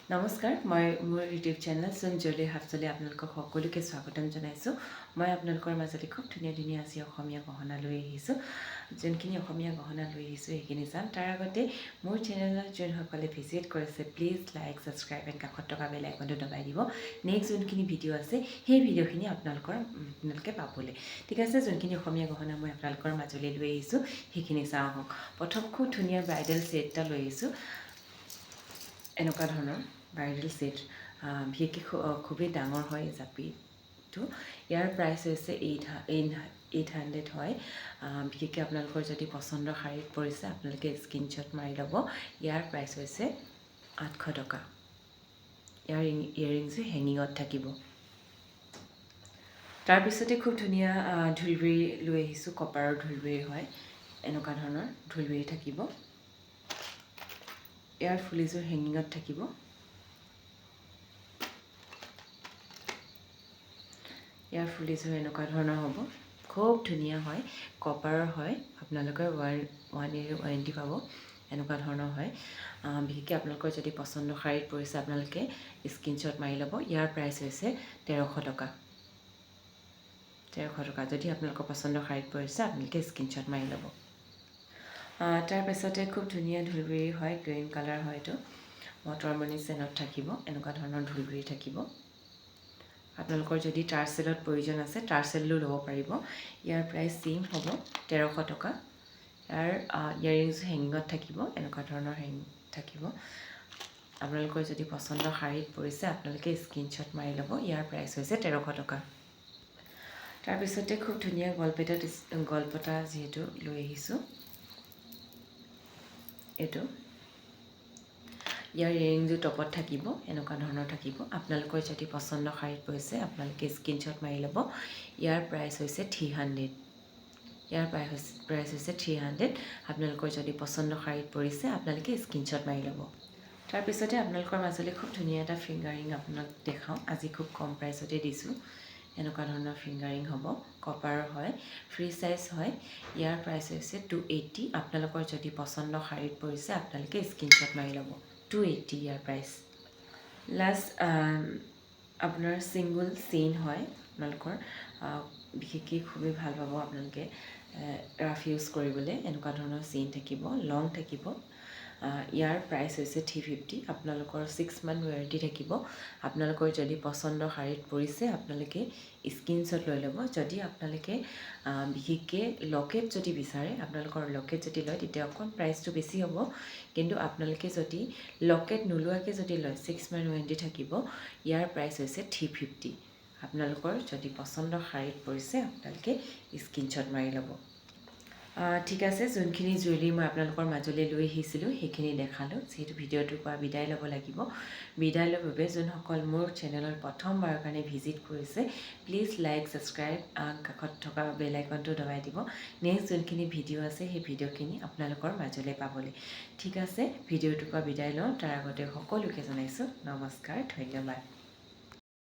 নমস্কাৰ, মই মোৰ ইউটিউব চেনেল চোন জুৱেলাৰী হাউচলৈ আপোনালোকক সকলোকে স্বাগতম জনাইছোঁ। মই আপোনালোকৰ মাজতে খুব ধুনীয়া ধুনীয়া আজি অসমীয়া গহনা লৈ আহিছোঁ। যোনখিনি অসমীয়া গহনা লৈ আহিছোঁ, সেইখিনি চাম। তাৰ আগতে মোৰ চেনেলত যোনসকলে ভিজিট কৰিছে, প্লিজ লাইক, ছাবস্ক্ৰাইব এণ্ড কাষত থকা বেল আইকনটো দবাই দিব, নেক্সট যোনখিনি ভিডিঅ' আছে সেই ভিডিঅ'খিনি আপোনালোকে পাবলৈ। ঠিক আছে, যোনখিনি অসমীয়া গহনা মই আপোনালোকৰ মাজলৈ লৈ আহিছোঁ, সেইখিনি চাওঁ আহক। প্ৰথম খুব ধুনীয়া ব্ৰাইডেল ছেট এটা লৈ আহিছোঁ। এনেকুৱা ধৰণৰ ব্ৰাইডেল ছেট, বিশেষকৈ খুবেই ডাঙৰ হয় জাপিটো। ইয়াৰ প্ৰাইচ হৈছে 800 হয়। বিশেষকৈ আপোনালোকৰ যদি পচন্দৰ শাৰীত পৰিছে, আপোনালোকে স্ক্ৰীনশ্বট মাৰি ল'ব। ইয়াৰ প্ৰাইচ হৈছে 800 টকা। ইয়াৰ ইয়েৰিংছো হেঙিঙত থাকিব। তাৰপিছতে খুব ধুনীয়া ঢোলবিৰি লৈ আহিছোঁ। কপাৰৰ ঢোলবিৰি হয়। এনেকুৱা ধৰণৰ ঢোলবিৰি থাকিব। ইয়াৰ ফুলিযোৰ হেঙিঙত থাকিব। ইয়াৰ ফুলিযোৰ এনেকুৱা ধৰণৰ হ'ব। খুব ধুনীয়া হয়, কপাৰৰ হয়। আপোনালোকে ওৱান ওৱান ইয়েৰ ৱাৰেণ্টি পাব। এনেকুৱা ধৰণৰ হয়। বিশেষকৈ আপোনালোকৰ যদি পচন্দ শাৰীত পৰিছে, আপোনালোকে স্ক্ৰীনশ্বট মাৰি ল'ব। ইয়াৰ প্ৰাইচ হৈছে 1300 টকা। 1300 টকা। যদি আপোনালোকৰ পচন্দ শাৰীত পৰিছে, আপোনালোকে স্ক্ৰীনশ্বট মাৰি ল'ব। তাৰপাছতে খুব ধুনীয়া ঢোলবিৰি হয়, গ্ৰীণ কালাৰ হয়। এইটো মটৰমণি চেনত থাকিব। এনেকুৱা ধৰণৰ ঢোলবিৰি থাকিব। আপোনালোকৰ যদি টাৰ্চেলত প্ৰয়োজন আছে, টাৰ্চেলো ল'ব পাৰিব। ইয়াৰ প্ৰাইচ ছেইম হ'ব 1300 টকা। ইয়াৰ ইয়েৰিংছ হেঙিঙত থাকিব। এনেকুৱা ধৰণৰ হেঙিং থাকিব। আপোনালোকৰ যদি পচন্দ শাৰীত পৰিছে, আপোনালোকে স্ক্ৰীনশ্বট মাৰি ল'ব। ইয়াৰ প্ৰাইচ হৈছে 1300 টকা। তাৰপিছতে খুব ধুনীয়া গলপেটত গলপতা যিহেতু লৈ আহিছোঁ এইটো। ইয়াৰ ইয়েৰিংযোৰ টপত থাকিব, এনেকুৱা ধৰণৰ থাকিব। আপোনালোকৰ যদি পচন্দ শাৰীত পৰিছে, আপোনালোকে স্ক্ৰীনশ্বট মাৰি ল'ব। ইয়াৰ প্ৰাইচ হৈছে 300। ইয়াৰ প্ৰাইচ হৈছে 300। আপোনালোকৰ যদি পচন্দ শাৰীত পৰিছে, আপোনালোকে স্ক্ৰীনশ্বট মাৰি ল'ব। তাৰপিছতে আপোনালোকৰ মাজলৈ খুব ধুনীয়া এটা ফিংগাৰিং আপোনাক দেখাওঁ। আজি খুব কম প্ৰাইচতে দিছোঁ। এনেকুৱা ধৰণৰ ফিংগাৰিং হ'ব, কপাৰৰ হয়, ফ্ৰী চাইজ হয়। ইয়াৰ প্ৰাইচ হৈছে 280। আপোনালোকৰ যদি পচন্দ শাৰীত পৰিছে, আপোনালোকে স্ক্ৰীনশ্বট মাৰি ল'ব। 280 ইয়াৰ প্ৰাইচ। লাষ্ট আপোনাৰ ছিংগল চেইন হয়। আপোনালোকৰ বিশেষকৈ খুবেই ভাল পাব আপোনালোকে ৰাফ ইউজ কৰিবলৈ। এনেকুৱা ধৰণৰ চেইন থাকিব, লং থাকিব। ইয়াৰ প্ৰাইচ হৈছে 350। আপোনালোকৰ 6 মান্থ ৱেৰেণ্টি থাকিব। আপোনালোকৰ যদি পচন্দ শাৰীত পৰিছে, আপোনালোকে স্ক্ৰীনশ্বট লৈ ল'ব। যদি আপোনালোকে বিশেষকৈ লকেট যদি বিচাৰে, আপোনালোকৰ লকেট যদি লয়, তেতিয়া অকণ প্ৰাইচটো বেছি হ'ব। কিন্তু আপোনালোকে যদি লকেট নোলোৱাকৈ যদি লয়, 6 মান্থ ৱেৰেণ্টি থাকিব। ইয়াৰ প্ৰাইচ হৈছে 350। আপোনালোকৰ যদি পচন্দ শাৰীত পৰিছে, আপোনালোকে স্ক্ৰীনশ্বট মাৰি ল'ব। ঠিক আছে, যোনখিনি জুৱেলাৰী মই আপোনালোকৰ মাজলৈ লৈ আহিছিলোঁ, সেইখিনি দেখালোঁ। যিহেতু ভিডিঅ'টোৰ পৰা বিদায় ল'ব লাগিব, বিদায় ল'বৰ বাবে যোনসকল মোৰ চেনেলত প্ৰথমবাৰৰ কাৰণে ভিজিট কৰিছে, প্লিজ লাইক, ছাবস্ক্ৰাইব, কাষত থকা বেল আইকনটো দবাই দিব, নেক্সট যোনখিনি ভিডিঅ' আছে সেই ভিডিঅ'খিনি আপোনালোকৰ মাজলৈ পাবলৈ। ঠিক আছে, ভিডিঅ'টোৰ পৰা বিদায় লওঁ। তাৰ আগতে সকলোকে জনাইছোঁ নমস্কাৰ, ধন্যবাদ।